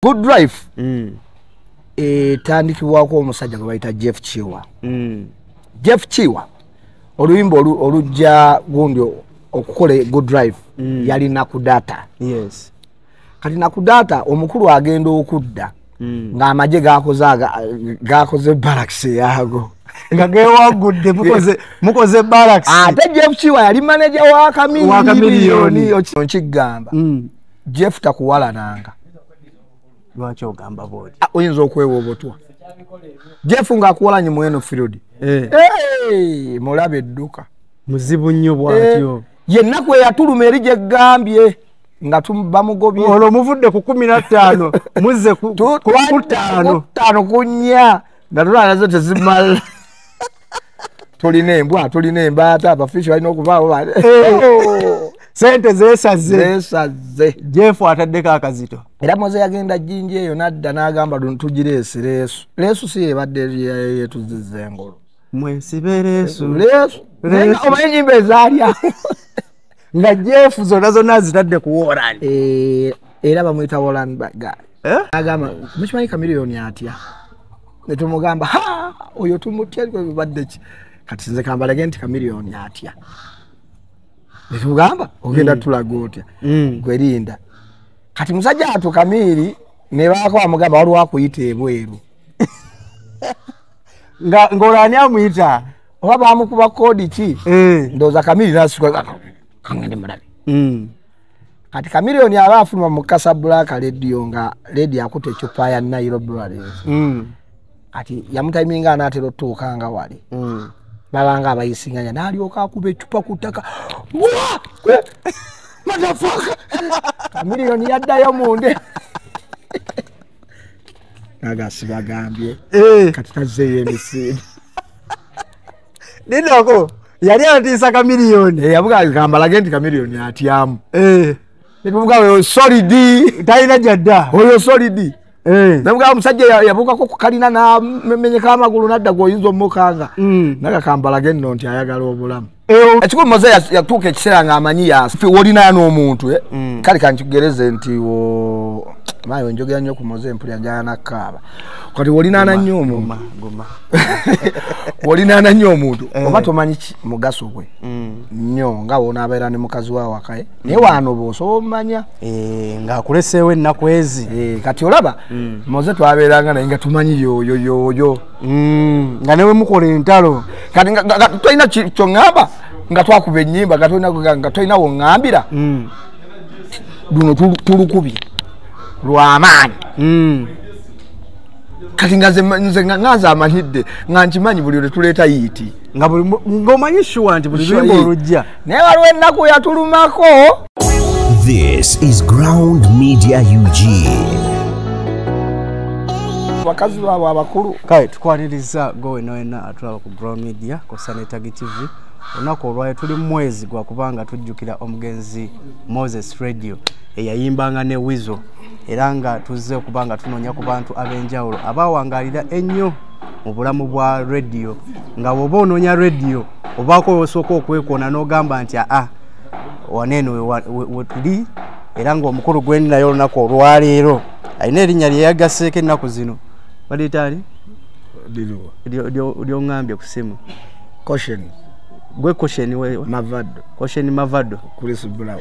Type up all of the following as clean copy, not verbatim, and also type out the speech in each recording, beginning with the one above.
Good Life etandikibwako omusajja gwe bayita Jeff Kiwa. Jeff Kiwa oluyimba olujja gundi okukola Good Life yali Nakudata. Yes. Kati Nakudata omukulu agenda okudda ng'amagye gakoze barracks yaago. Nga gewagudde mukoze barracks. Ate Jeff Kiwa yali manager wa Chameleone. Nkigamba Jeff takuwalananga. Lwaki ogamba bw'oti? Oyinza okwewa obutwa. Jeff ng'akuwalanye mu eno field. Mulabe edduka. Muzibu nnyo bw'atyo. Yennaku eyatuluma eri gye ggambye nga bamugobye. Olwo muvudde ku 15 muzze ku 5. 5 ku 4 nga tulaba nazo tezimala. Tulina embwa, tulina embaata, abafishi balina okubaawo. Sente zeesaze. Zeesaze. Jeff ataddeko akazito. Era Moze yagenda Jinja eyo n'adda n'agamba tugireese leesu. Leesu si ebadde yetuzizza engolo. Mwesibe leesu. Leesu. Omanyi ennyimba ezaali awo. Nga Jeff zonna zonna azitadde ku Warren. Era bamuyita Warren guy. Agamba mukimanyi Chameleone atya. Ne tumugamba ha oyo tumutya badde ki. Kati nze kambalage nti Chameleone atya. Ne tumugamba ogenda tulaga otya. Gwe linda. Kati musajja atu Kamili ne baako amugamba waliwo akuyita ebweru. Nga ng'olani amuyita? Oba bamukuba koodi ki? Ndowooza Kamili n'asituka kangende mulabe. Kati Chameleone aba afuluma mu Casablanca Radio nga radio akutte eccupa ya Nile Breweries. Kati yamutayiminga anaatera otuuka nga wali. Babanga abayisinganya n'alyoka akuba eccupa ku ttaka. Motherfucker! Chameleone yaddayo munda. Naga sibagambye. Kati tazzeeyo emisinde. Nindako yali atiisa Chameleone. Yabuga kambalage nti Chameleone atyamu. Ne tuvuga oyo solid. Talina gy'adda. Oyo solid. Nabuga omusajja yabuukako ku kalina n'amenyeka amagulu n'adda gw'oyinza omukanga. Naga kambalage nno nti ayagala obulamu. Ekikulu Moze yatuuka ekiseera ng'amanyi wolinayo n'omuntu. Kale kankigereze nti mayo njogera nnyo ku Moze mpulira njagala nakkaaba. Kati wolinaana nnyo omuntu. Wolinaana nnyo omuntu oba tomanyi mugaso gwe nnyo nga wonaabeera ne mukazi we awaka. Naye wano bw'osobola omumanya. Ng'akuleseewo ennaku ezi. Kati olaba Moze twabeeranga naye nga tumanyi yoyo yoyo. Nga ne bwe mukola entalo. Kati tolina ky'oŋŋamba nga twakuba ennyimba nga tolina w'oŋŋambira. Luno tulukubye lw'amaanyi. Kati nze nga amanyidde nga nkimanyi buli lwe tuleeta yiiti. Ng'omanyi sure nti buli luyimba olujja. Naye waliwo ennaku yatulumako. This is Ground Media UG. Bakazi baabwe abakulu. Kale tukwaniriza gwe wenna wenna atulaba ku Ground Media ku Sanetagi TV. Olunaku olwayo tuli mu mwezi gwa kubanga tujjukira omugenzi Moses Radio eyayimbanga ne Weasel, era nga tuzze okubanga tunoonya ku bantu ab'enjawulo abawangaalira ennyo mu bulamu bwa radio. Nga bw'oba onoonya radio obaako osooka okwekoona n'ogamba nti aa waneeno we tuli, era ng'omukulu gwe ndi naye olunaku olwaleero alina erinnya lye yagasseeko ennaku zino. Baliyita ali? Ly'oŋŋambye ku ssimu. Caution. Gwe Caution we Mavado. Caution Mavado. Chris Brown.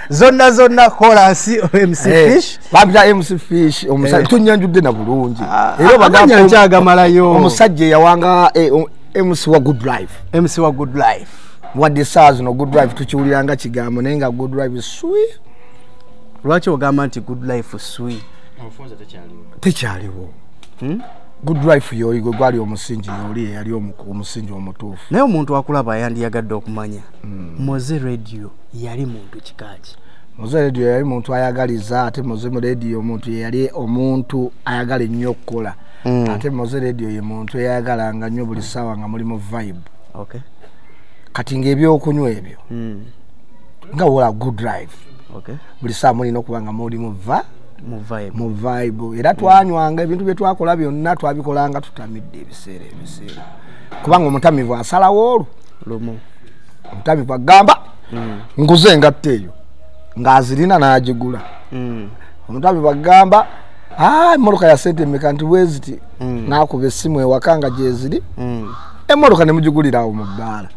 Zonna zonna chorus MC Fish. Babita MC Fish omusajja tunyanjudde na bulungi. Era bagamba nkyagamalayo. Omusajja yawanga MC wa Good Life. MC wa Good Life. Wadde essaawa zino Good Life tukiwuliranga kigambo naye nga Good Life swi. Lwaki ogamba nti Good Life swi? Tekyaliwo. Good Life yoyi gwe gwali omusingi yoli eyali omusingi omutuufu. Naye omuntu akulaba yandiyagadde okumanya Moze Radio yali muntu kikaaki? Moze Radio yali muntu ayagaliza, ate Moze Radio omuntu yali omuntu ayagala ennyo okukola. Ate Moze Radio ye muntu eyayagalanga nnyo buli ssaawa nga mulimu vibe. Okay. Kati ng'ebyokunywa ebyo nga wola Good Life. Okay. Buli ssaawa mulina okuba nga mulimu mu vibe. Era twanywanga ebintu bye twakola byonna twabikolanga tutamidde ebiseera ebiseera. Kubanga omutamivu asalawo olwo lumu. Omutamivu agamba nguze engatto eyo ng'azirina n'agigula. Omutabi bagamba emmotoka ya sente mmeka nti bweziti, n'akuba essimu ewaka nga gyeziri, emmotoka ne mugigulira awo mu bbaala.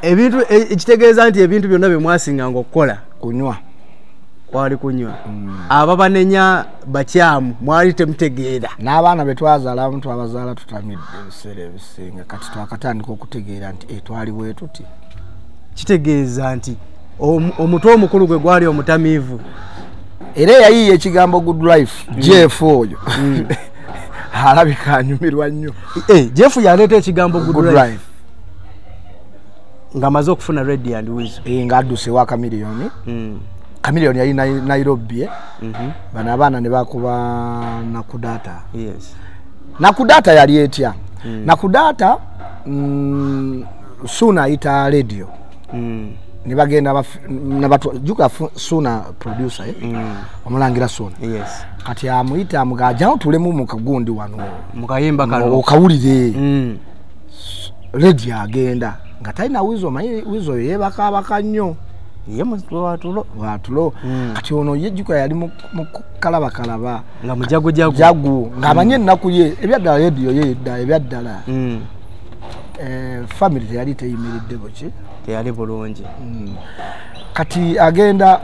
Ebintu ekitegeeza nti ebintu byonna bye mwasinganga okukola kunywa, kwali kunywa. Ababanenya bakyamu, mwali temutegeera. N'abaana be twazaala abamu twabazaala tutamidde ebiseera ebisinga. Kati twakatandika okutegeera nti twali bwe tuti. Kitegeeza nti omutwe omukulu gwe gwali omutamiivu. Era eyayiiya ekigambo good life, Jeff oyo alabika anyumirwa nnyo. Jeff yaleeta ekigambo good life ng'amaze okufuna Radio and Weasel. Ng'adduse wa Chameleone. Chameleone yali Nairobi, bano abaana ne bakuba Nakudata. Nakudata yali etya? Nakudata Suna ayita Radio, ne bagenda juka Suna producer, omulangira Suna. Kati amuyita amugaa jangu tulemu mu kagundi wano mukayimba kano okawulire. Radio agenda nga talina Weasel, manyi Weasel yeebakaabaka nnyo. Ye watulo watulo. Kati ono ye jjuka yali mu kalabakalaba nga mujagujagu jagu ng'amanyi ennaku ye ebyaddala. Radio ye edda ebyaddala, family teyali teyimiridde buki, teyali bulungi. Kati agenda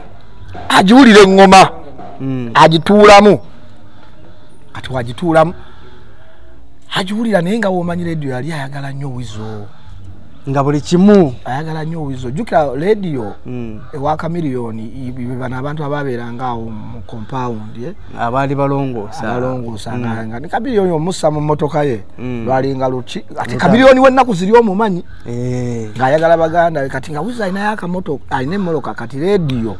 agiwulira eŋŋoma, agituulamu. Kati wagituulamu agiwulira, naye nga womanyi Radio yali ayagala nnyo Weasel, nga buli kimu ayagala nnyo Weasel. Jjukira Radio ewa Chameleone bano abantu ababeeranga awo mu compound, abaali balongoosa abalongoosa, nga ne Chameleone omussa mu mmotoka ye lwalinga luki. Ate Chameleone w'ennaku ziri omumanyi ng'ayagala baganda. Kati nga Weasel alinayo akamotoka, alina emmotoka. Kati Radio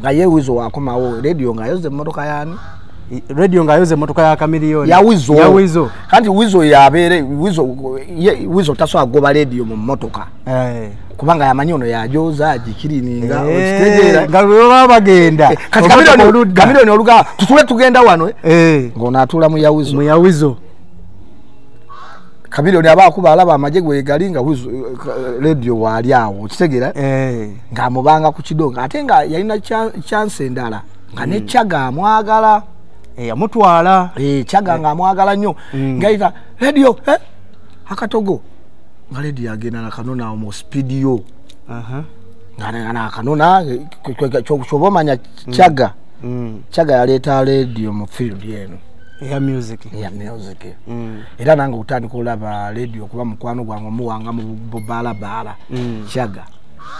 nga ye Weasel wakomawo, Radio ng'ayoza emmotoka yaani? Radio ng'ayoza emmotoka ya Chameleone. Ya Weasel. Ya Weasel. Kanti Weasel yabeere Weasel, Weasel tasobola kugoba Radio mu mmotoka kubanga yamanyi ono yajoza agikirininga, okitegeera? Nga lwe baba bagenda. Kati Chameleone oluga tutule tugenda wano, ng'ono atuula mu ya Weasel. Mu ya Weasel. Chameleone aba akuba alaba amagye gwe gali nga Weasel Radio waali awo, okitegeera? Ng'amubanga ku kidongo, ate nga yalina chance endala nga ne Chaga amwagala. Yamutwala. Chaga nga amwagala nnyo, ngayita Radio, akatogo, nga Radio agenda nakanona awo mu studio. Nga nakanona kyoba omanya Chaga. Chaga yaleeta Radio mu field eno eya music. Eya music. Era nange otandika olaba Radio kuba mukwano gwange omuwanga mu bubaalabaala. Chaga.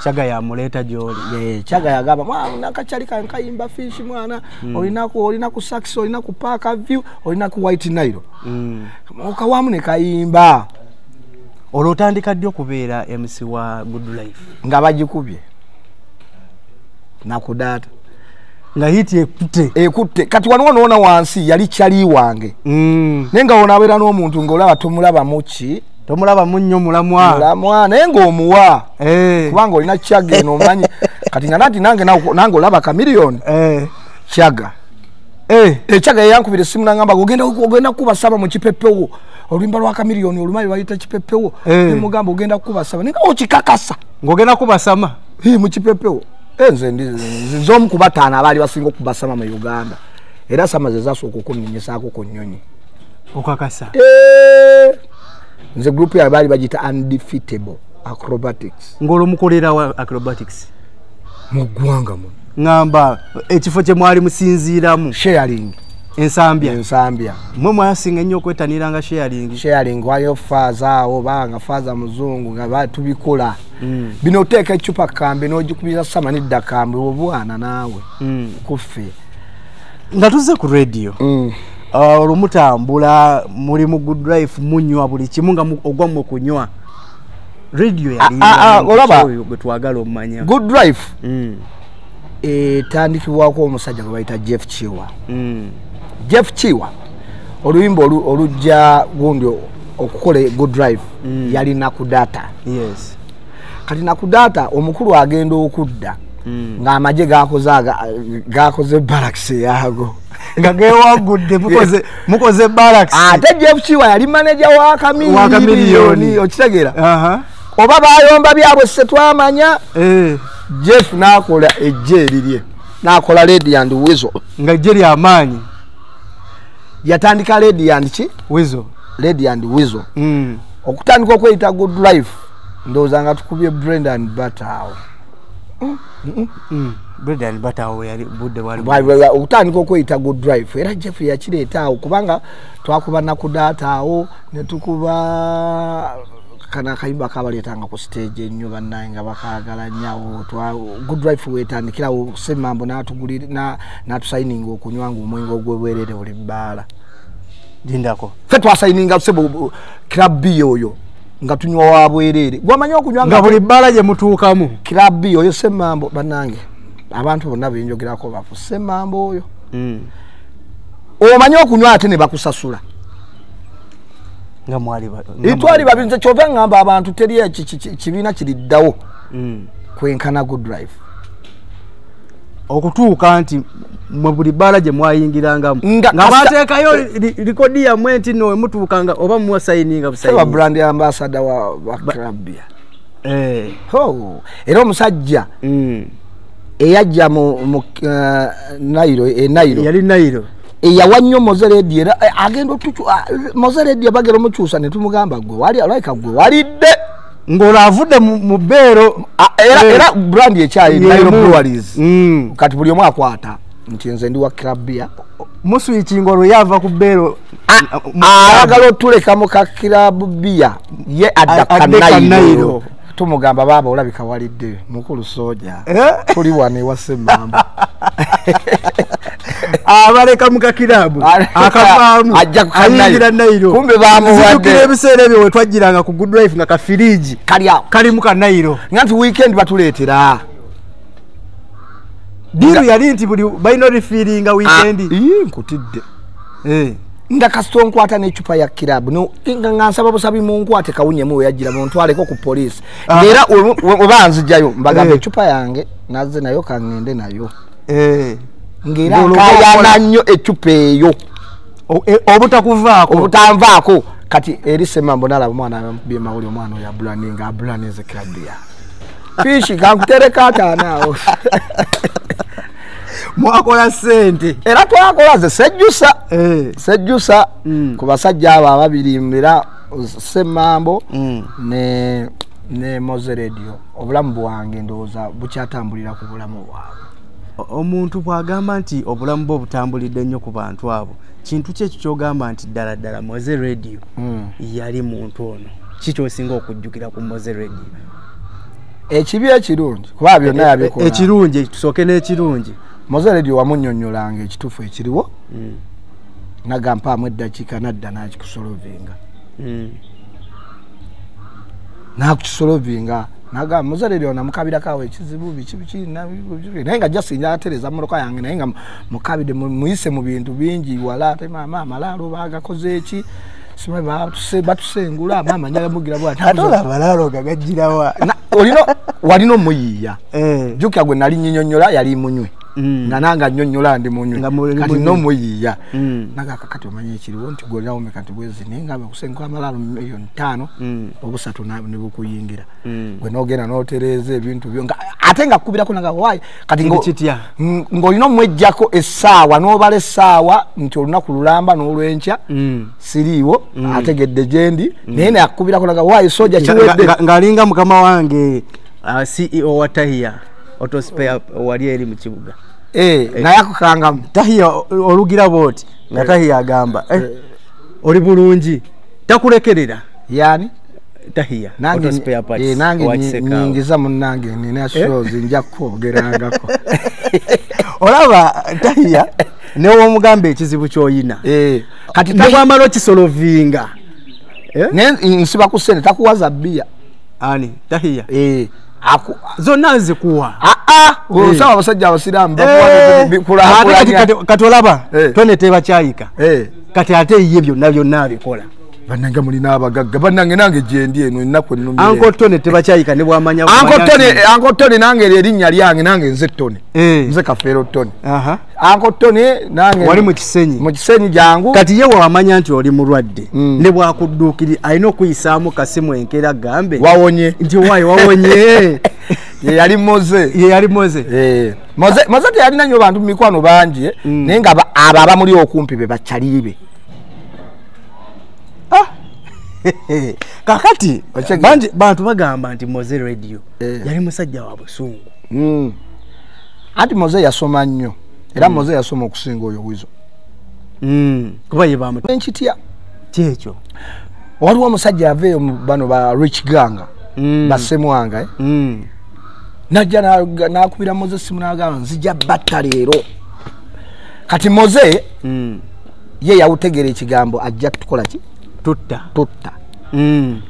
Chaga yamuleeta gy'oli. Chaga yagamba mwana nakakyali kange kayimba fish mwana, olina ku sax, olina ku Park View, olina ku White Nile, okawamu ne kayimba. Olwo otandika ddi okubeera MC wa Good Life? Nga bagikubye Nakudata, nga hit ekutte. Ekutte. Kati wano wonoona wansi yali kyali wange, naye nga wonabeera n'omuntu ng'olaba tomulaba muki, tomulaba munnyo mulamwa mulamwa, naye ng'omuwa kubanga olina Chaga eno omanyi. Kati nga nanti nange olaba Chameleone Chaga. Chaga yankubira essimu nangamba ogenda kukuba saba mu kipepewo, oluyimba lwa Chameleone olumanyi bayita kipepewo. Nemugamba ogenda kukuba saba, naye nga okikakasa ng'ogenda kuba sama mu kipepewo. Nze nze omu ku bataano abaali basinga okuba sama mu Uganda, era sama ze zasooka okunninyisaako ku nnyonyi. Okakasa? Nze group yaabwe baali bagiyita Undefeatable Acrobatics. Ng'olwo mukolera wa acrobatics? Mu ggwanga muno. Ŋŋamba ekifo kye mwali musinziiramu. Sharing. Ensambya. Ensambya. Mmwe mwasinga ennyo okwetaniranga sharing. Sharing wayo faaza awo banga faaza muzungu nga tubikola. Bino oteeka eccupa kambe n'ogikubiza sama nedda kambe obwana naawe kuffe. Nga tuzze ku Radio. Olwo mutambula muli mu Good Life munywa buli kimu nga ogwammwe kunywa. Radio yali olaba gwe twagala omumanya. Good Life etandikibwako omusajja gwe bayita Jeff Chiwa. Jeff Chiwa oluyimba olujja gundi okukola Good Life yali Nakudata. Kati Nakudata omukulu agenda okudda ng'amagye gakoze barracks yaago nga gewagudde mukoze barracks. Ate Jeff Chiwa yali manager wa Chameleone, okitegeera? Oba bayomba byabwe se twamanya. Jeff n'akola ejje erirye, n'akola Lady and Weasel nga ejje lyamaanyi. Yatandika Lady and ki? Weasel. Lady and Weasel. Okutandika okweyita Good Life, ndowooza nga tukubye Bread and Butter awo. Bread and Butter awo yali budde bwali okutandika okweyita Good Life, era Jeff yakireeta awo kubanga twakuba Nakudaata awo ne tukuba kana akayimba kabaleetanga ku stage ennyo bannange nga bakaagala nnyo awo. Good Life weetandikirawo Ssemambo n'atusayininga okunywa ng'omwenge ogw'obwereere buli bbaala. Lindako. Ffe twasayininga ssebo Club B oyo nga tunywa wa bwereere. Gwamanyi okunywa nga buli bbaala gye mutuukamu. Club B oyo Ssemambo bannange abantu bonna benjogerako bafu Ssemambo oyo. Omanyi okunywa ate ne bakusasula. Nga mwali twali babiri, nze kyova ngamba abantu teri kibiina kiriddawo kwenkana Good Life. Okutuuka nti mwe buli bbaala gye mwayingirangamu nga bateekayo likodi yammwe nti nno we mutuukanga oba muwasayininga busayininga. Seba brand ambassador wa Club B. Era omusajja eyajja mu Nairo, Nairo. Yali Nairo. Eyawa nnyo Mowzey Radio, era agenda Mowzey Radio bagera omukyusa ne tumugamba gwe wali alabika gwe walidde ng'olwo avudde mu bbeero. Era brand ekyali Nairo Breweries. Kati buli omu akwata nti nze ndi wa Club Beer. Muswikinga olwo yava ku bbeero ayagala otuleka mu ka Club Beer ye adda Kanairo. Tumugamba baaba olabika walidde mukulu soja tuli wano ewa Ssemambo. Abaleka mu kakirabu akavaamu ayingira Nairo. Kumbe bamuwadde. Ebiseera ebyo we twajjiranga ku Good Life nga kafiriji kali awo kalimu ka Nairo nga nti weekend batuleetera. Diru yali nti buli balina orifiiringa weekend. Nkutidde nga kasita onkwata n'eccupa ya kirabu nga nsaba busabi munkwate kawunyemu we yajjira muntwaleko ku poliisi. Era oba nzijjayo mbagamba eccupa yange nazze nayo kaŋŋende nayo. Ng'era nkaayana nnyo eccupa eyo obutakuvaako obutanvaako. Kati eri Ssemambo n'alaba omwana amukubye mawuli, omwana oyo abulaninga abulaninze Club Beer. Fishi kankutereka ataano awo. Mwakola ssente. Era twakola ze sejjusa. Sejjusa ku basajja abo ababiri era Ssemambo ne Mowzey Radio. Obulamu bwange ndowooza bukyatambulira ku bulamu bwabwe. Omuntu bw'agamba nti obulamu bwe butambulidde nnyo ku bantu abo, kintu ki ekyo ky'ogamba nti ddala ddala Mowzey Radio yali muntu ono? Ki ky'osinga okujjukira ku Mowzey Radio? Ekibi ekirungi kuba byonna yabikola. Ekirungi tusooke n'ekirungi. Mowzey Radio wamunnyonnyolanga ekituufu ekiriwo nagampaamu eddakiika nadda n'akikusolovinga. N'akusolovinga naga Mowzey Radio namukabirako awo ekizibu biki biki naye nga just njatereza mmotoka yange naye nga mukabidde muyise mu bintu bingi wala ate maama amalaalo baagakoze eki simanyi batusengula maama njagala mugira bw'ati. Ate olwo amalaalo gagajjirawa? Walina omuyiiya. Jjukira gwe nali nnyinyonnyola yali munywe. Nga nange annyonnyola ndi munywe. Kati n'omuyiiya. Naga kakati omanyi ekiriwo nti gwe olinawo mmeka nti bwezi naye nga bakusenguka amalaalo 5,000,000 obusatu ne bukuyingira. Gwe n'ogenda n'otereeza ebintu byo ate nga kkubirako naga waayi kati ng'olina omweggyako essaawa n'obala essaawa nti olunaku lulamba n'olwenkya siriiwo ategedde gye ndi naye nakkubirako naga waayi soja kiwedde. Ng'alinga mukama wange CEO wa Tahia Auto Spare wali eri mu kibuga. Naye akukangamu. Tahia olugira bw'oti nga Tahia agamba oli bulungi takulekerera. Yani? Tahia Auto Spare Parts. Nange nyingiza munnange nina shows nja kwogerangako. Olaba Tahia ne w'omugamba ekizibu ky'oyina. Kati ne bw'amala okisolovinga. Naye nsiba ku ssente takuwaza bbiya. Ani? Tahia? Zonna nzikuwa. Osaba abasajja abasiraamu bakuwa. Kati olaba Tone tebakyayika. Kati ate ye byonna byonna abikola. Bannange mulina abagagga bannange nange gye ndi eno ennaku ennumire. Uncle Tone tebakyayika ne bw'amanya. Uncle Tone nange eryo erinnya lyange nange nze Tone. Nze Kafeero Tone. Uncle Tone nange wali mu Kisenyi. Mu Kisenyi jangu. Kati ye wamanya nti oli mulwadde ne bw'akudduukiri alina okuyisaamu kasimu enkeera agambe wawonye nti waayi wawonye. Ye yali Moze. Ye yali Moze. Moze teyalina nnyo bantu mikwano bangi, naye nga abo abamuli okumpi be bakyalibe. Kakati bangi bantu bagamba nti Moze Radio yali musajja wa busungu. Anti Moze yasoma nnyo. Era Moze yasoma okusinga oyo Weasel. Kuba ye bamu enkitya kyekyo. Waliwo omusajja aveeyo bano ba Rich Gang, basemwanga najja n'akubira Moze simu n'agamba nzija batta leero. Kati Moze ye yawutegera ekigambo ajja tukola ki? Tutta. Tutta.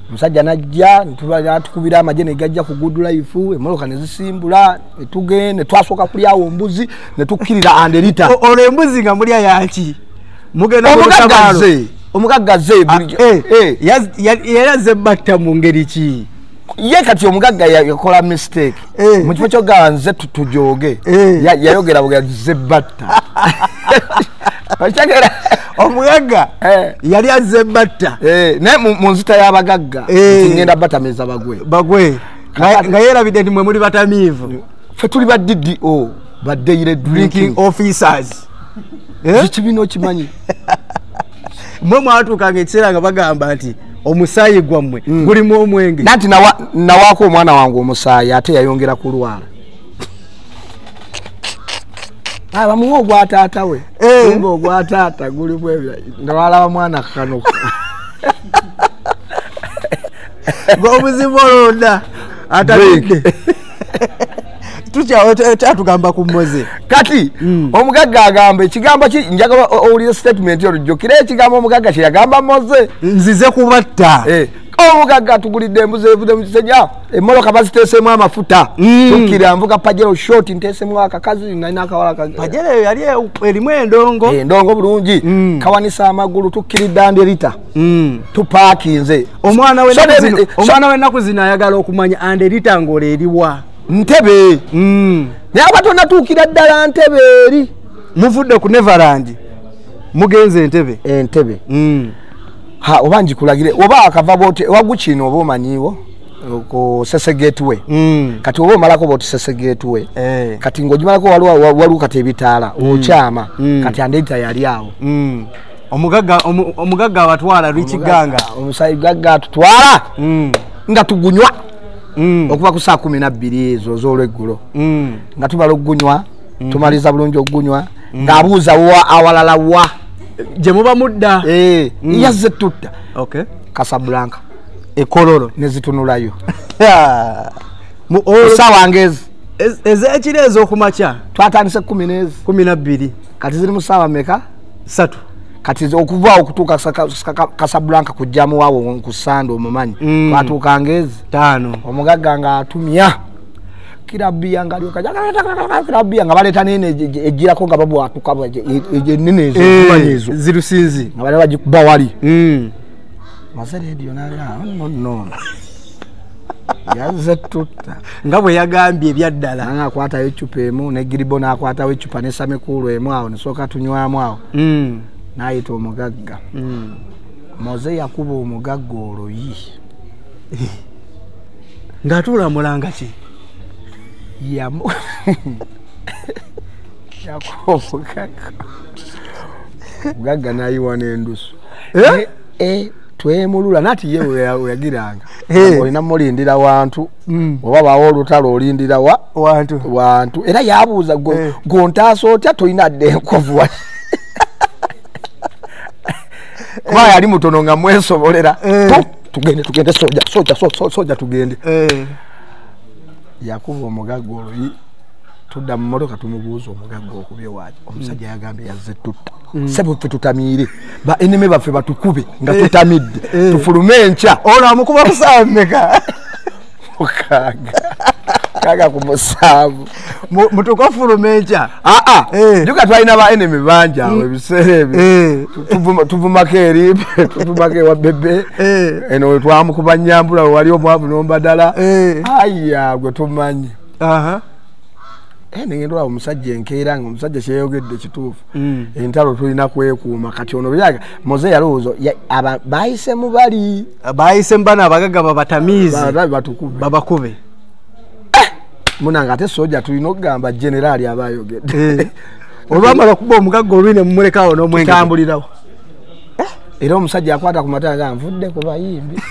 Omusajja najja n'atukubira amagye ne gajja ku Good Life, emmotoka ne zisimbula, ne tugenda, twasooka kulyawo mbuzi, ne tukkirira Anderita. Olwo embuzi nga mulya yaki? Mugenda mu lutabaalo. Omugagga ze bulijjo. Yali batta mu ngeri ki? Ye kati omugagga yakola mistake. Mu kifo ky'okugamba nze tujoge, yayogera bugera ze batta. Okitegera? Omugagga yali azze batta. Naye mu nzita y'abagagga nti ngenda batamiza bagwe. Bagwe. Nga yeerabidde nti mwe muli batamiivu. Ffe tuli ba DDO, ba Daily Drinking Officers. Ekibiina okimanyi. Mwe mwatuukanga ekiseera nga bagamba nti omusaayi gwammwe gulimu omwenge. Nanti nawaako omwana wange omusaayi ate yayongera kulwala. Bamuwa ogwa taata we. Kumbe ogwa taata gulimu ebyo. Ndawalaba mwana kano. Obuzibu olonda atalidde. Tukyatugamba ku Moze. Kati omugagga agamba ekigambo ki, njagala owulire statement yo ojjukire ekigambo omugagga kye yagamba Moze. Nzize kubatta. Omugagga atugulidde embuzi evudde mu kisenya, emmotoka baziteeseemu amafuta. Tukkira nvuga Pajero short nteesemu akakazi nalina akawala Pajero eyo yali erimu endongo. Endongo bulungi. Kawanisa amagulu tukkiridde Anderita. Tupaakinze. Omwana w'ennaku zino ayagala okumanya Anderita ng'olwo eriwa. Ntebe. Naye aba tonatuukira ddala Ntebe eri. Muvudde ku Neverland. Mugenze Entebbe. Entebbe. Ha, oba njikulagire oba akava bw'oti wagukino oba omanyiiwo ku Sese Gateway. Kati oba omalako bw'oti Sese Gateway. Kati ng'ogimalako waliwo kati ebitaala okyama. Kati Anderita yali awo. Omugagga abatwala Rich Gang. Omusajja gagga atutwala nga tugunywa. Okuva ku saa 12 ezo ez'olweggulo. Nga tumala okugunywa, tumaliza bulungi okugunywa, ng'abuuza wa awalala wa gye muba mudda. Yazze tutta. Okay. Casablanca. Ekololo. Ne zitunulayo. Essaawa ng'ezi. Ez'ekiro ez'okumakya. Twatandise 10 12. Kati ziri mu ssaawa mmeka? 3. Kati okuva okutuuka Casablanca kujjamu awo ku Sande omumanyi. Twatuuka ng'ezi 5. Omugagga ng'atumya. Kirabbiya ng'alyoka kirabbiya nga baleeta nene ejjirako nga babwatuka ennene ezo omanyi ezo. Zirusinzi. Nga bali bagikuba wali. Moze Radio n'agamba no. Yazze tutta. Nga bwe yagambye ebyaddala. Nange akwatayo eccupa emu ne Giribo n'akwatawo eccupa ne Samikuulu emu awo ne sooka tunywamu awo. N'ayita omugagga. Moze yakuba omugagga oluyi. Ng'atuula mulanga ki? Yakuba omugagga. Omugagga n'ayiwa n'endusu. Twemulula nati ye weyagiranga. Olina mulindira wantu. Oba bawo olutalo olindira wa wantu. Wantu. Era yabuuza gontaasa otya tolina dde enkovu wa. Kuba yali mutono nga mwesobolera. Tugende tugende soja soja soja tugende. Yakuba omugagga oluyi. Tudda mu mmotoka tumubuuza omugagga okubye waaki. Omusajja yagambye yazze tutta. Ssebo ffe tutamiire. Ba enemy baffe batukube nga tutamidde. Tufulume enkya. Olwo amukuba ku ssaawa mmeka? 6. 6 ku 7. Mutuuke ofuluma enkya. Jjuka twalina ba enemy bangi awo ebiseera ebyo. Tuvumako eri, tuvumako ewa Bebe. Eno twamukuba Nnyambula we wali omwavu n'ombadala. Aya gwe tumanyi. Nengenda olaba omusajja enkeera nga omusajja kyeyogedde kituufu. Entalo tulina kwekuuma kati ono byaga Moze yalowooza bayise mu bali. Bayise mu bano abagagga babatamiize. Batukube. Babakube. Munange ate soja tulina okugamba generaali aba ayogedde. Olwamala okuba omugagga olwine mumulekawo n'omwenge. Tutambulirawo. Era omusajja akwata ku mata nga nvudde ku bayimbi.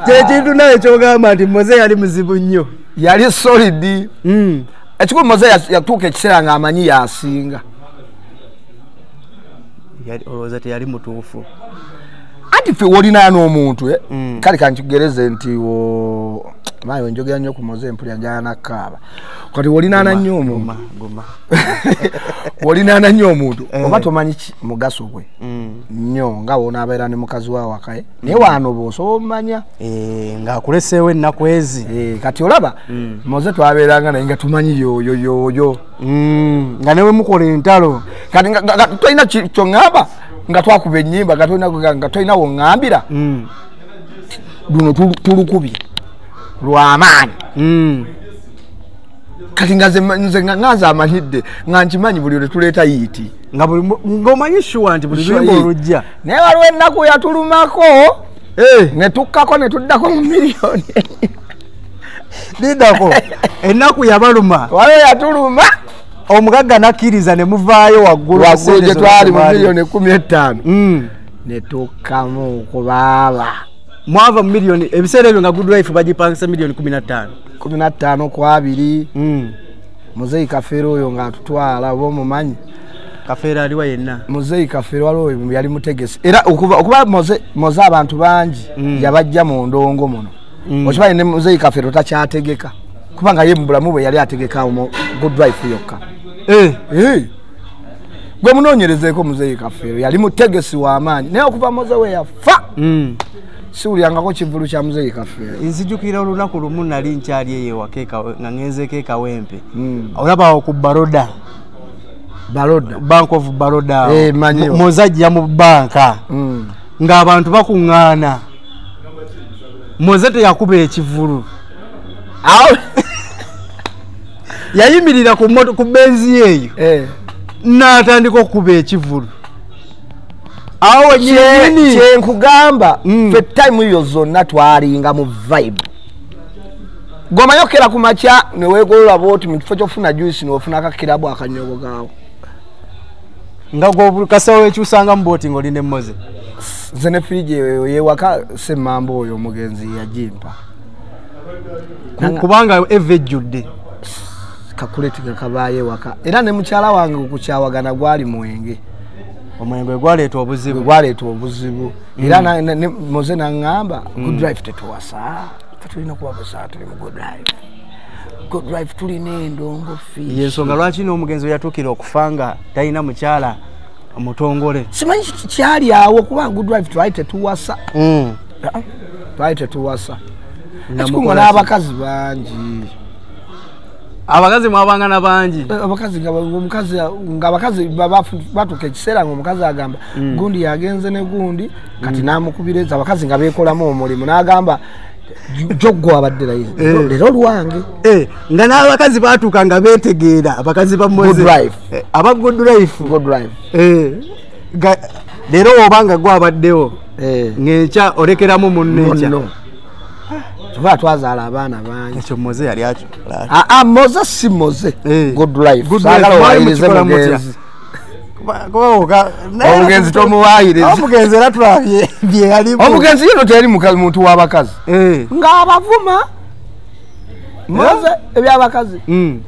Kyekintu naye kyogamba nti Moze yali muzibu nnyo. Yali solid. Ekikulu Moze yatuuka ekiseera ng'amanyi yasinga. Olowooza teyali mutuufu. Anti ffe wolinaana omuntu kale kankikugereze nti mayo njogera nnyo ku Moze mpulira njagala nakkaaba. Kati wolinaana nnyo omuntu. Wolinaana nnyo omuntu oba tomanyi mugaso gwe nnyo nga wonaabeera ne mukazi wa wakaye naye wanoba osobola omumanya ng'akuleseewo ennaku ezi. Kati olaba Moze twabeeranga naye nga tumanyi yoyo yoyo nga newe mukola entalo. Kati tolina kyoŋŋamba nga twakuba ennyimba nga tolina woŋŋambira luno tulukubye lwamaanyi. Kati nze nga amanyidde nga nkimanyi buli lwe tuleeta yiiti nga ng'omanyi shuwa nti buli luyimba olujja. Naye waliwo ennaku yatulumako ne tukkako ne tuddako mu miliyoni. Liddako ennaku yabaluma. Waliwo yatuluma omugagga nakkiriza ne muvaayo waggulu waggulu gye twali mu miliyoni 15 ne tukkamu kubaaba. Mwava mu miliyoni ebiseera ebyo nga Good Life bagipangisa miliyoni 15. 15 ku 2. Muzeeyi Kafeero oyo ng'atutwala oba omumanyi. Kafeero aliwa yenna. Muzeeyi Kafeero waliwo yali mutegesi. Era okuba Moze abantu bangi yabajja mu ndongo muno. Okimanyi ne Muzeeyi Kafeero takyategeka. Kubanga ye mu bulamu bwe yali ategeka mu Good Life yokka. Gwe munoonyerezeeko Muzeeyi Kafeero yali mutegesi w'amaanyi naye okuva Moze we yafa siwulyangako kivvulu kya Muzeeyi Kafeero. Nzijukira olunaku lumu nali nkyali eyo ewaka nga ngenzeeko e Kawempe. Olaba awo ku Baroda. Baroda. Bank of Baroda. Moze ajja mu banka. Ng'abantu bakuŋŋaana. Moze teyakuba ekivvulu. Yayimirira ku benzi eyo. N'atandika okukuba ekivvulu. Awo kyenkugamba ffe time eyo zonna twalinga mu vibe. Gwomanyi okera ku makya ne weegolola bw'oti mu kifo ky'ofuna juice n'ofuna akakirabu akanyogo gaawo. Nga gwe kasawo ekyusangamu bw'oti ng'oli ne Moze. Nze ne firiji eyo yewaka Semmambo oyo omugenzi yagimpa. Kubanga eva ejjudde. Kakuleti nga kabaayo ewaka. Era ne mukyala wange okukyawagana gwali mwenge. Omwenge gwaleeta obuzibu. Gwaleeta obuzibu. Era Moze n'aŋŋamba Good Life tetuwasa. Tulina kuba busa tuli mu Good Life. Good Life tulina endongo fish. Yensonga lwaki n'omugenzi we yatuukira okufa nga talina mukyala mutongole. Simanyi kyali awo kuba Good Life twali tetuwasa. Twali tetuwasa. Ekikungo n'abakazi bangi. Abakazi mwabanga na bangi. Abakazi nga abakazi batuuka ekiseera ng'omukazi agamba gundi yagenze ne gundi kati n'amukubiriza abakazi nga beekolamu omulimu n'agamba joggo abadde leero lwange. Nga n'abakazi batuuka nga beetegeera abakazi ba Moze. Good Life. Aba Good Life. Good Life. Leero obanga gwe abaddewo ng'enkya olekeramu munno enkya. Tuba twazaala abaana bangi. Ekyo Moze yali akikola. Moze si Moze. Good Life. Saagala owayirize mugenzi. Omugenzi tomuwayiriza. Omugenzi era tulabye bye yalimu. Omugenzi yeno teyali muntu w'abakazi. Ng'abavuma. Moze eby'abakazi.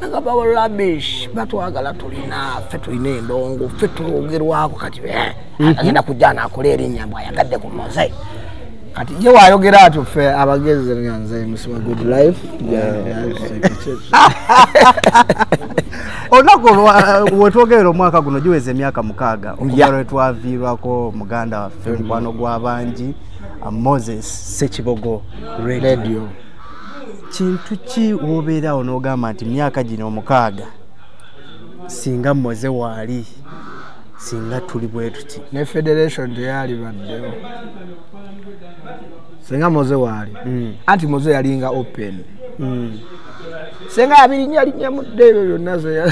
Nga bawa rubbish. Batwagala tulina ffe tulina endongo ffe tulwogerwako kati agenda kujja n'akola erinnya mbw ayagadde ku Moze. Kati ye wayogera atyo ffe abagezi nga nze musiba Good Life. Olunaku wetwogerera omwaka guno giweza emyaka 6 okuva lwe twaviirwako muganda waffe mukwano gw'abangi Moses Ssekibogo Radio. Kintu ki w'obeerawo n'ogamba nti myaka gino 6 singa Moze waali singa tuli bwe tuti? Ne federation teyali baddewo. Singa Moze waali. Anti Moze yalinga open. Singa abirinnya linnya mudde ebyo byonna ze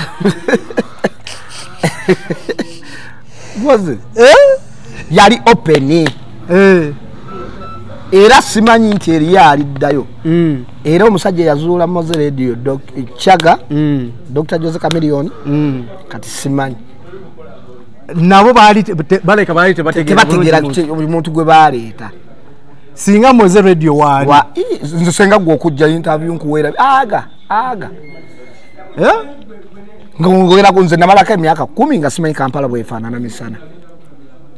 Moze yali open. Era simanyi nti eriyo aliddayo. Era omusajja yazuula Mowzey Radio Chaga, Dr. Jose Chameleone, kati simanyi. Nabo baali baleka baali tebategeera buli muntu gwe baleeta. Singa Mowzey Radio waali. Nze senga gwe okujja interview nkuweera aga aga. Nga ngogera nze namalako emyaka 10 nga simanyi Kampala bwefaanana misana.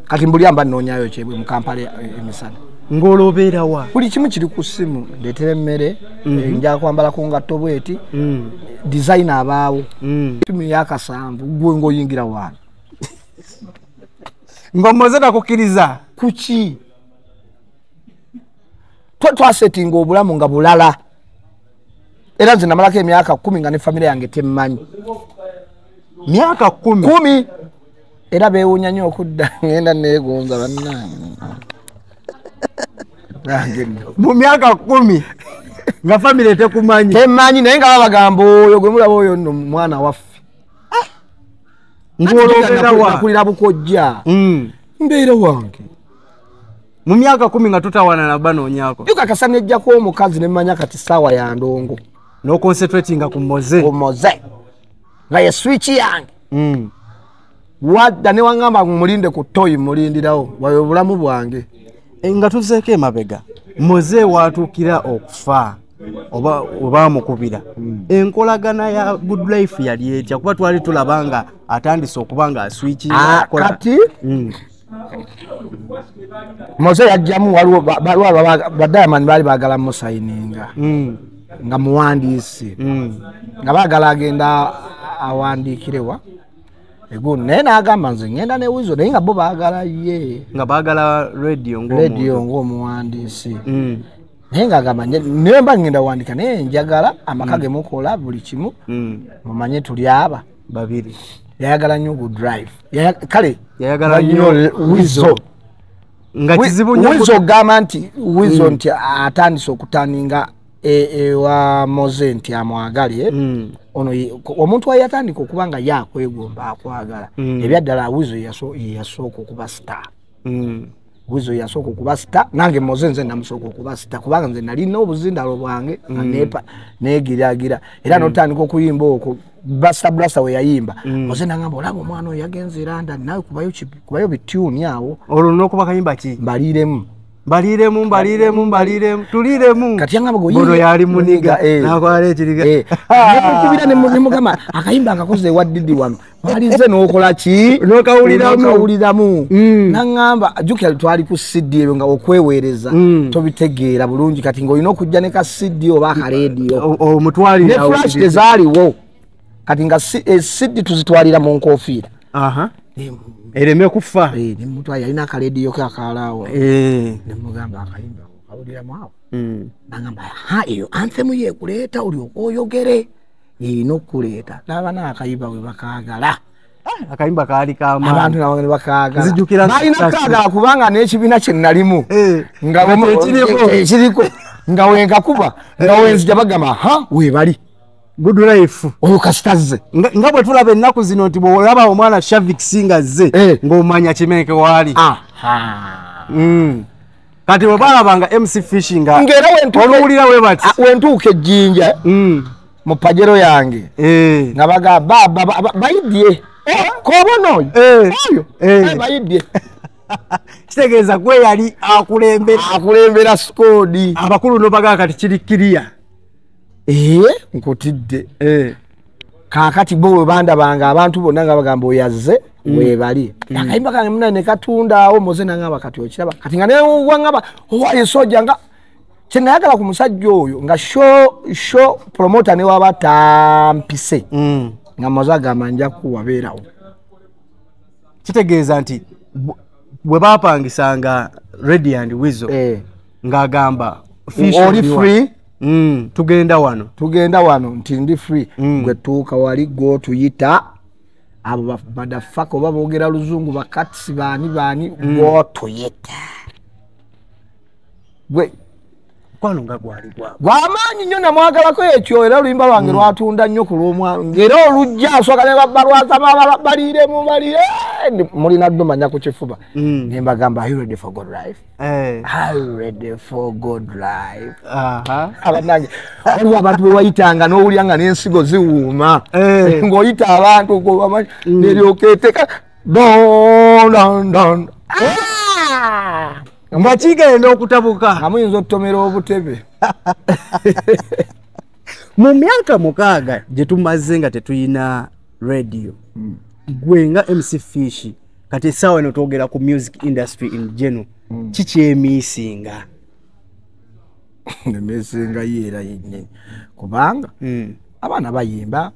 Kati mbuli amba nnoonyayo kyebwe mu Kampala emisana. Ng'olwobeera wa? Buli kimu kiri ku ssimu, ndeetera emmere, nja kwambala ku ngatto bweti, designer abaawo. Myaka 7 gwe ng'oyingira wano. Nga Mowzey takukkiriza? Kuki? Twasetinga obulamu nga bulala. Era nze namalako emyaka 10 nga ne famire yange temmanyi. Myaka 10? 10. Era beewuunya nnyo okudda ngenda neegonza bannange. Mu myaka 10 nga famire tekumanyi. Temmanyi naye nga babagamba oyo gwe mulaba oyo nno mwana waffe. Ng'olwobeera wa? Nakulira bukojja. Mbeera wange. Mu myaka 10 nga tutawaana na banoonyaako. Yukakasa nejjako omukazi ne mmanya kati ssaawa ya ndongo. N'oconcentratinga ku Mowzey. Ku Mowzey. Nga ye switch yange. Wadda ne wangamba mulinde ku toyi mulindirawo wayo obulamu bwange. Nga tuzeeko emabega, Mowzey watuukira okufa oba obamukubira. Enkolagana ya Good Life yali etya? Kuba twali tulaba nga atandise okuba nga aswitchinga. Kati Mowzey yajjamu waliwo ba Diamond baali baagala musayininga nga muwandiisi, nga baagala agenda awandiikirewa egundi, naye n'agamba nze ngenda ne Weasel, naye nga bo baagala ye nga baagala radio ng'omuwandiisi. Naye ng'agamba naye mba ngenda wandika naye njagala amaka ge mukola buli kimu mumanye tuli aba babiri. Yayagala nnyo Good Life. Kale yayagala nnyo Weasel. Nga kizibu nnyo Weasel ogamba nti Weasel nti atandise okutaninga ewa Mowzey nti amwagale. Ono omuntu wayatandika okuba nga ye akwegomba akwagala. Ebyaddala Weasel yasooka okuba star. Weasel yasooka okuba star, nange Mowzey nze namusooka okuba star kubanga nze nalina obuzindalo bwange neegiragira. Era n'otandika okuyimba okwo Buster Blaster we yayimba. Mowzey nangamba olaba omwana oyo yagenze London nawe kubayo bituni awo. Olwo n'okuba kayimba ki? Mbaliiremu. Mbaliiremu, mbaliiremu, mbaliiremu, tuliiremu. Kati yangamba gwe Bono yali muniga, nakwala ekiriga. Nemukubira nemugamba akayimba akakoze ewa Didi wano. Walize n'okola ki? N'okawuliramu. N'okawuliramu. Nangamba jjukira twali ku CD ebyo nga okweweereza tobitegeera bulungi kati ng'olina okujja ne ka CD oba akaleediyo. Omutwalira Ne flash tezaaliwo. Kati nga CD tuzitwalira mu nkofiira. Ereme kufa. Nemutwala yalina akaleediyo ke akalaawo. Nemugamba akayimba okawuliramu awo. Nangamba ha eyo anthem ye ekuleeta olyoke oyogere. Erina okukuleeta. N'aba n'akayimba bwe bakaagala. Akayimba kaali k'amaanyi. Abantu nabo ne bakaagala. Nzijukira Balina kaagala kubanga n'ekibiina kye nalimu. Nga ekiriko. Nga wenkakuba, nga wenzija bagamba ha weebali. Good Life. Oyo kasitazze. Nga bwe tulaba ennaku zino nti bw'olaba omwana Shavik nga azze ng'omanya kimenke waali. Kati bwe balabanga MC Fish nga Ng'era oluwulira we bati. Wentuuka ejjinja mu pajero yange. Nga bagamba bayidye. Kobona oyo. Oyo. Bayidye. Kitegeeza gwe yali akulembera. Akulembera sikoodi. Abakulu n'obagamba kati kiri kiriya. Nkutidde. Kaakati bo bwe bandabanga abantu bonna nga bagamba oyo azze weebali. Akayimba kange munange ne katunda awo Mowzey nangamba kati okiraba. Kati nga newangamba owaye sojja nga kye nayagala ku musajja oyo nga show promoter ne waba tampise. Nga Mowzey agamba nja kuwabeerawo. Kitegeeza nti bwe baapangisanga Radio and Weasel ng'agamba Fish oli free. Tugenda wano. Tugenda wano nti ndi free. Gwe tuuka wali go tuyita abo badafaka oba boogera luzungu bakatsi baani baani go tuyita. Gwe Omukwano nga gwali gwa gwamaanyi nnyo, namwagalako ekyo, era oluyimba lwange lwatunda nnyo ku lw'omwana, ng'era olujja asooka ne babbalwaza baliiremu balire mulina ddumanya ku kifuba. Ne mbagamba, "Are you ready for good life? Are you ready for good life?" Abannange, waliwo abantu be wayitanga n'owulira nga n'ensigo ziwuuma, ng'oyita abantu neryoka eteeka don don don. Nga kigenda okutabuka, nga muyinza okutomera obutebe. Mu myaka 6 gye tumaze nga tetuyina radio, gwe nga MC Fish, kati essaawa eno twogera ku music industry in general, kikyemiisinga? Emisinga ye era yennyini, kubanga abaana bayimba,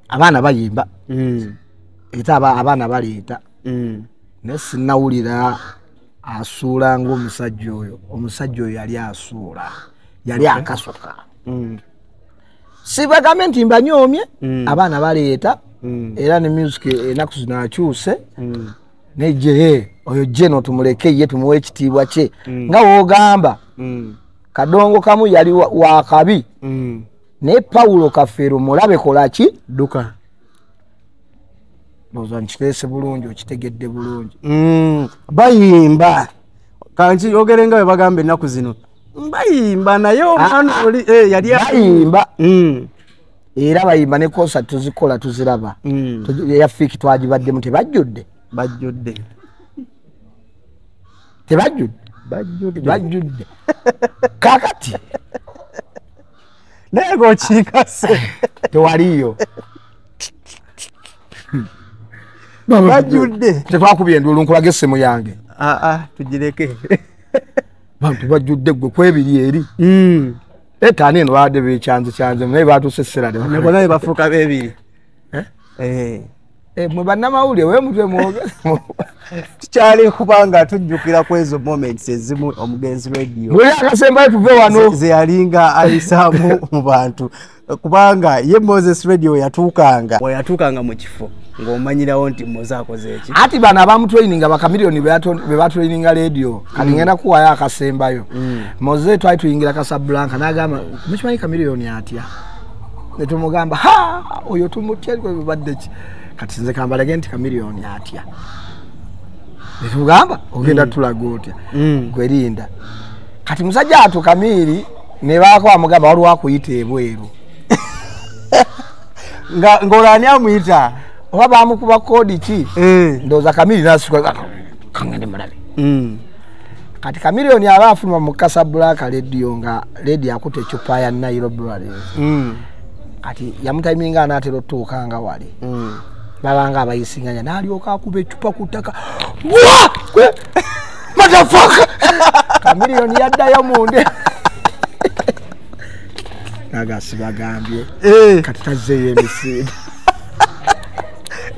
abaana bayimba, era abaana baleeta, naye sinnawulira asuula ng'omusajja oyo. Omusajja oyo yali asuula, yali akasuka. Sibagambe nti mbanyoomye, abaana baleeta, era ne music ennaku zino akyuse neje. Oyo jeno tumuleke ye, tumuwe ekitiibwa kye. Nga woogamba kadongo kamu yali wakabi, naye Pawulo Kafeero mulabe kolaki dduka. Ndowooza nkiteese bulungi, okitegedde bulungi. Bayimba, kanki yogere nga bwe bagamba ennaku zino, bayimba, naye omwana oli yali bayimba, era bayimba ne concert tuzikola, tuziraba. Eya Fiiki twagibaddemu, tebajjudde? Bajjudde. Tebajjudde? Bajjudde. Bajjudde. Kakati naye ng'okiikase. Tewaliyo. Bajjudde. Tetwakubye enduulu, nkulaga essimu yange. Aa, tugireke. Bantu bajjudde gwe kwebiri eri etaano eno, babadde bekyanze kyanze, naye batuuse essera. Nebona bafuuka bebiri. Eh? Mwe bannamawulire wemutwe mwogere. Tukyali kubanga tujjukira ku ezo moments ezimu omugenzi Radio Muli akasembayo, tuve wano. Ze yalinga ayisaamu mu bantu, kubanga ye Moses Radio yatuukanga, weyatuukanga mu kifo ng'omanyirawo nti Moze akoze eki. Ati bano abamutraininga, bakamiliyoni be batraininga Radio. Kati ngenda kuwayo akasembayo. Moze twali tuyingira Casablanca, n'agamba, "Mukimanyi Kamiliyoni atya?" Netumugamba, "Ha, oyo tumutya." Badde ki? Kati nze kambalage nti Kamiliyoni atya. Netugamba, "Ogenda tulaga otya?" "Gwerinda." Kati musajja atu Kamiri ne baako amugamba, "Waliwo akuyita ebweru." Nga ng'olani amuyita? Oba bamukuba koodi ki, ndowooza Kamiri nasika, "Kangende mulabe." Kati Kamiliyoni aba afuluma mu Casablanca Radio, nga Radio akutte ecupa ya Nile Breweries. Kati yamutayiminga anaatera otutuuka nga wali babanga abayisinganya, n'alyoka akuba ecupa ku ttaka, "Wa motherfucker!" Kamiliyoni yaddayo munde naga, "Sibagambye?" Kati tazzeeyo emisinde.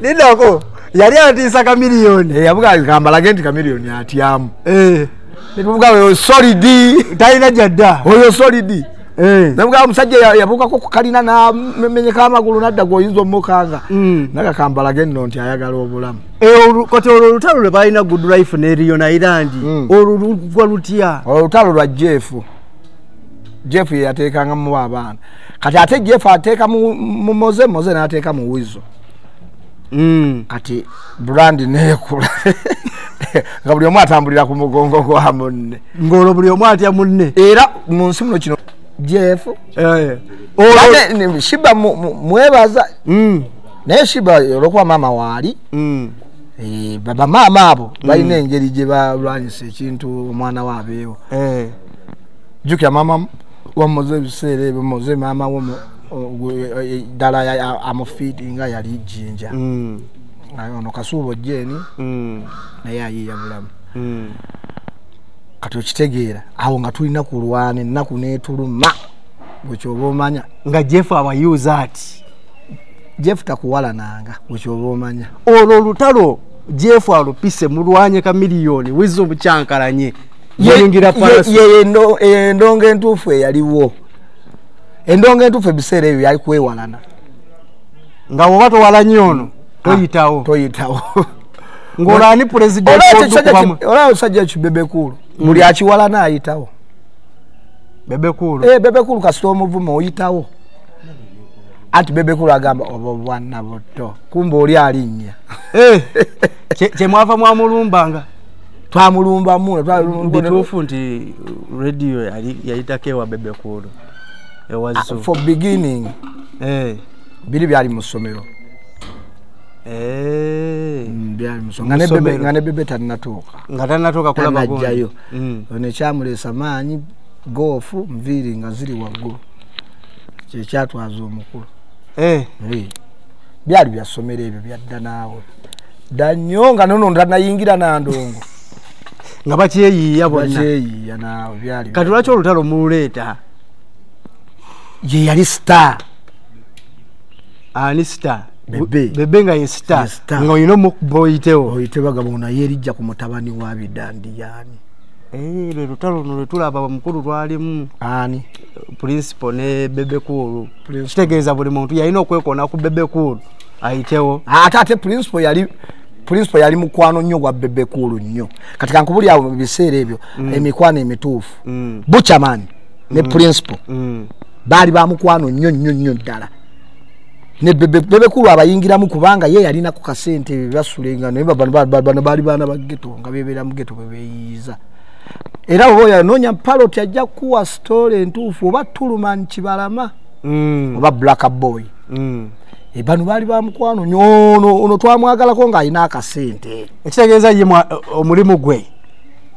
Lindako, yali atiisa Kamiliyoni? Yabuga, "Kambalage nti Kamiliyoni atyamu." Netuvuga, "Oyo solid." Talina gyadda. Oyo solid. Nabuga omusajja yabuukako ku kalina n'amenyeka amagulu nadda, gweoyinza omukanga. Naga, "Kambalage nno nti ayagala obulamu." Kati olwo olutalo lwe balina, Good Life ne Leone Island, olwo lugwa lutya? Olutalo lwa Jeff. Jeff ye yateekanga mu abaana. Kati ate Jeff ateeka mu Moze, Moze n'ateeka mu Wizo. Kati brand neekula nga buli omu atambulira ku mugongo gwa munne. Ng'olwo buli omu atya munne. Era mu nsi muno kino Jeff Olwo Shiba mwebaza, naye Shiba olwokuba maama waali, bamaama abo balina engeri gye balwanyisa ekintu omwana we abeewo. Jjukira maama wa Moze ebiseera ebyo, Moze maama wo ddala amufiidinga yali Jjinja. Ono Kasuubo Jeeni naye ayiiya bulamu. Kati okitegeera, awo nga tulina kulwana ennaku n'etuluma, bwekyoba omanya. Nga Jeff abayuuza ati? Jeff takuwalananga, bwekyoba omanya. Olwo olutalo Jeff alupise, mulwanye Kamiliyoni, Wizo mukyankalanye, muyingira Palaso. Endongo entuufu eyaliwo, endongo entuufu ebiseera ebyo yali kwewalana. Nga woba towalanye ono toyitawo. Toyitawo. Ng'olwo ani pulezidenti? Olaba omusajja Kibebekulu. Buli akiwala naayitawo. Bebe Cool. Bebe Cool kasita omuvuma oyitawo. Anti Bebe Cool agamba obwo bwana buto. Kumbe oli alinnya. Kyemwava mwamulumbanga. Twamulumba mu. Bituufu nti radio yayitako ewa Bebe Cool. For beginning. Biri byali mu ssomero. Byali mu ssomero. Nga ne Bebe tannatuuka. Nga tannatuuka kulaba gundi. Tannajjayo. Ono ekyamuleesa maanyi goofu nviiri nga ziri waggulu. Kyekyatwaza omukulu. Byali bya ssomero ebyo byadda naawe. Dda nnyo nga nono tannayingira na ndongo. Nga bakyeyiiya bonna. Bakyeyiiya naawe byali. Kati lwaki olutalo mululeeta? Ye yali star. Ani star? Bebe. Bebe nga ye star. Nga olina omukuba oyitewo. Oyitewo bagamba ono yeerijja ku mutabani wa Bidandi yaani. Lwe lutalo luno lwe tulaba omukulu lwalimu. Ani? Principal ne Bebe Cool. Kitegeeza buli muntu yalina okwekoona ku Bebe Cool ayitewo. Ate Principal yali mukwano nnyo gwa Bebe Cool nnyo. Kati kankubuli awo mu biseera ebyo emikwano emituufu. Butcherman ne Principal baali ba mukwano nnyo nnyo nnyo ddala. Ne Bebe Cool abayingiramu kubanga ye yalina ku kasente basulenga naye bano baali baana ba ghetto nga bebeera mu ghetto bwe beeyiiza. Era oba yanoonya Parrot ajja kuwa story entuufu oba Tuluman Kibalama oba Black Boy. Bano baali ba mukwano nnyo. Ono twamwagalako ng'alina akasente. Ekitegeeza ye omulimu gwe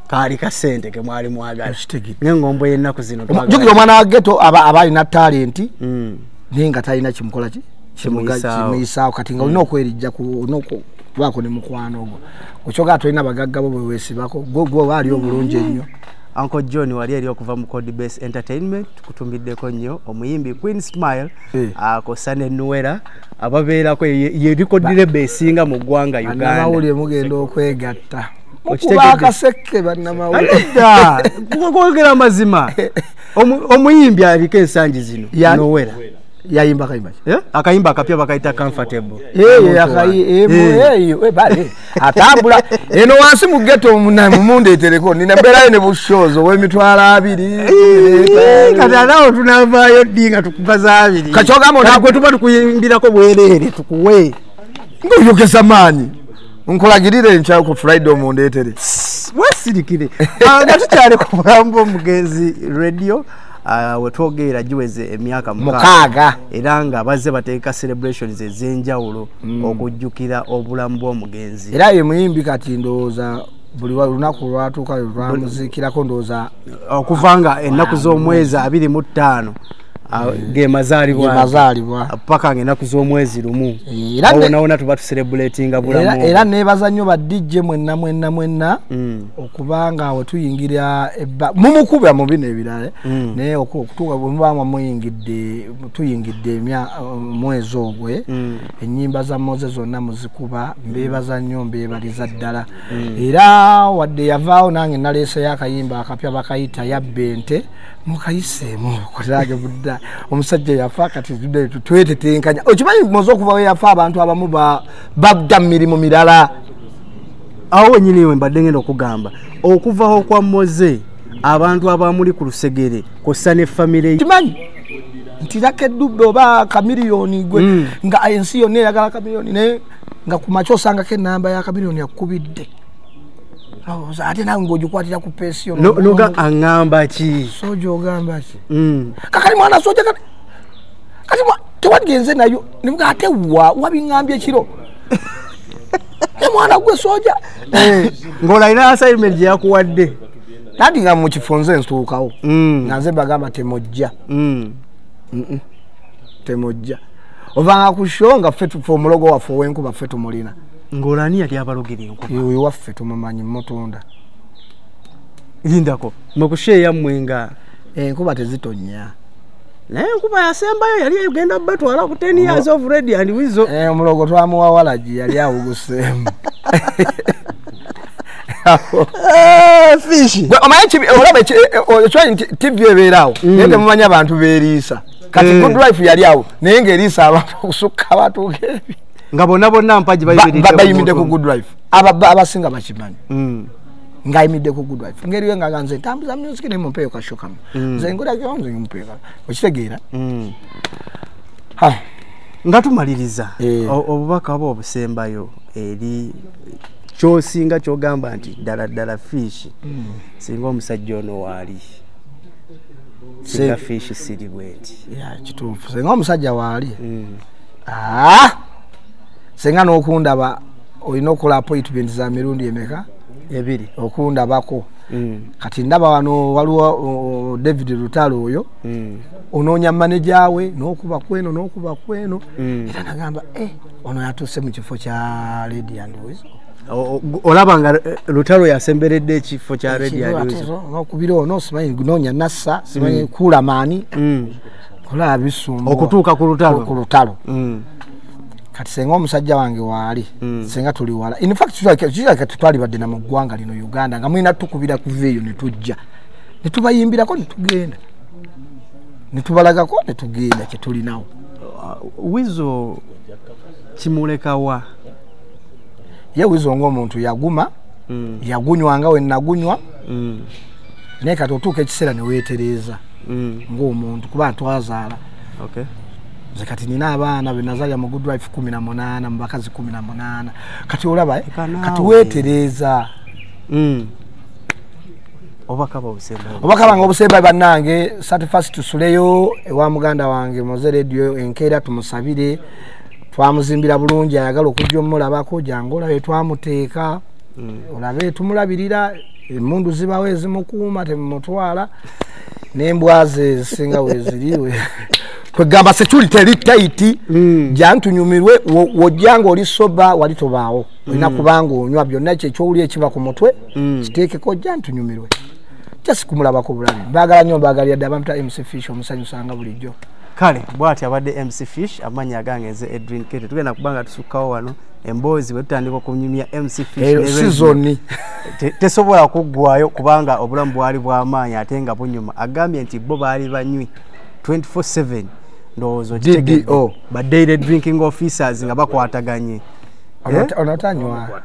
kaali kasente ke mwali mwagala. N'engombo y'ennaku zino. Jjukira omwana wa ghetto aba alina talenti naye nga talina kimukola ki? Kimuyisaawo. Kati nga olina okwerijja okubaako ne mukwano gwo. Okyogaa tolina bagagga bo bwe weesibako gwe waali obulungi ennyo. Uncle John wali eri okuva mu Code Base Entertainment tukutumbiddeko nnyo omuyimbi Queen Smile akosa ne Nuwera ababeerako ye record label esinga mu ggwanga Uganda. Bannamawulire mugenda okwegatta. Mukuba akaseke bannamawulire. Kwogera amazima. Omuyimbi aliko ensangi zino Nuwera. Yayimba kayimba ki? Akayimba akapya bakayita Comfortable. Atambula eno wansi mu ghetto mundeetereko nina mbeerayo ne bushozo ow'emitwalo 2. Kati anawo tunavaayo ddi nga tukuba za 2. Kakyogamba gwe tuba tukuyimbirako bwereere tukuwe. Ng'oyogeza maanyi. Nkulagirire enkya ku Friday omundeetere. Wesirikire. Nga tukyali ku bulamu bw'omugenzi Radio. Wetwogerera giweze emyaka 6 era nga bazze bateeka celebrations ez'enjawulo okujjukira obulamu bw'omugenzi. Era ye muyimbi kati ndowooza buli lunaku lwatuuka lwamuziikirako ndowooza okuva nga ennaku z'omwezi 25 ge mazaalibwa paka nga ennaku z'omwezi 1 awonawona tuba tucelebratinga bulamu. Era neebaza nnyo ba DJ mwenna mwenna mwenna okubanga awo tuyingira mumukuba mu bino ebirala naye okutuuka bwe muba muyingidde tuyingidde mwezi ogwe ennyimba za Moses zonna muzikuba. Mbeebaza nnyo mbeebaliza ddala. Era wadde yavaawo nange naleeseyo akayimba akapya bakayita Yabba Ente mukayiseemu kotage budda omusajja yafa kati twetetenkanya. Okimanyi Mose okuva we yafa abantu abamu badda mu mirimu mirala. Awo wennyini we mbadde ngenda okugamba okuvaho kwa Mose abantu abamuli ku lusegere kw'ossa ne famire. Kimanyi nti Lucky Dube oba Chameleone gwe nga ensi yonna eyagala Chameleone naye nga ku makya osangako ennamba ya Chameleone yakubidde. Ate nawe ng'ogikwatira ku peesi yo. Noga aŋŋamba ki? Soja ogamba ki? Kakali mwana soja kati tewagenze nayo nibuga ate wabiŋŋambye ekiro. Ne mwana gwe soja. Ng'olina assignment gye yakuwadde. Nandi nga mu kifo nze ntuukawo. Nga nze mbagamba temujja. Temujja. Ovanga ku show nga ffe tufe omulogo waffe ow'enkuba ffe tumulina. Ng'olani yali abalogera enkuba? Oyo waffe tumumanyi mutunda. Lindako mwe ku show yammwe nga enkuba tezitonnya. Naye enkuba yasembayo yali egenda batwala ku 10 years of Radio and Weasel. Omulogo twamuwa walagi yali awuguseemu. Fish. Omanyi olaba ekimanyi nti TV ebeeraawo naye temumanyi abantu beeriisa. Kati Good Life yali awo naye ng'eriisa abantu okusukka abatuuka ebi. Nga bonna bonna mpagi bayimiridde ku Good Life. Abasinga bakimanyi. Ngayimidde ku Good Life ngeri yo nga nze ntambuza music ne mumpeyo kashokamu nze ngola gyonze mumpeyo okitegeera. Ha nga tumaliriza obubaka bwo obusembayo eri kyosinga kyogamba nti ddala ddala Fish singa omusajja ono waali singa Fish siri bweti. Ya kituufu singa omusajja waali singa n'okundaba olina okukola appointment za mirundi emeka ebiri okundabako. Kati ndaba wano waliwo David Lutalo oyo onoonya manager we n'okuba kweno n'okuba kweno era nagamba ono yatuuse mu kifo kya Lady and Weasel. Olaba nga Lutalo yasemberedde ekifo kya Lady and Weasel n'okubira ono simanyi gunoonya nassa simanyi kuula maani olaba bisumba okutuuka ku Lutalo ku Lutalo. Kati senga omusajja wange waali senga tuli wala. In fact kirabika tetwalibadde na mu ggwanga lino Uganda nga mulina tukubira kuva eyo ne tujja ne tubayimbirako ne tugenda ne tubalagako ne tugenda kye tulinawo. Weasel kimulekawa ye Weasel ng'omuntu yaguma yagunywanga we nagunywa naye kati otuuka ekiseera ne weetereeza ng'omuntu kuba twazaala. Okay. Nze kati nina abaana be nazaalira mu Good Life 18 mu bakazi 18 kati olaba kati weetereeza. Obubaka obusembayo. Obubaka bange obusembayo bannange 31 tusuleyo ewa muganda wange Moze Radio enkeera tumusabire twamuzimbira bulungi ayagala okujja omulabako jangu olabe twamuteeka olabe tumulabirira emmundu zibawo ezimukuuma temumutwala n'embwa ze ezisinga weeziri kwegamba security eri tight jantunyumirwe wojjanga oli soba wali tobaawo olina kubanga onywa byonna ekyo ekyowuli ekiba ku mutwe kiteekeko jantunyumirwe just kumulabako bulabi. Mbaagala nnyo mbaagalira ddala bampita MC Fish omusanyusanga bulijjo. Kale bw'ati abadde MC Fish amannya agange nze Edwin Kete. Tugenda kubanga tusukkawo wano emboozi bwe tutandika okunyumya MC Fish season tesobola kuggwayo kubanga obulamu bwali bw'amaanyi ate nga bunyuma. Agambye nti bo baali banywi 24/7 ndowooza okitegedde ba daily drinking officers nga bakwataganye onotanywa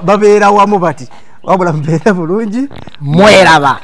babeera wamu bati wabula mubeere bulungi mweraba.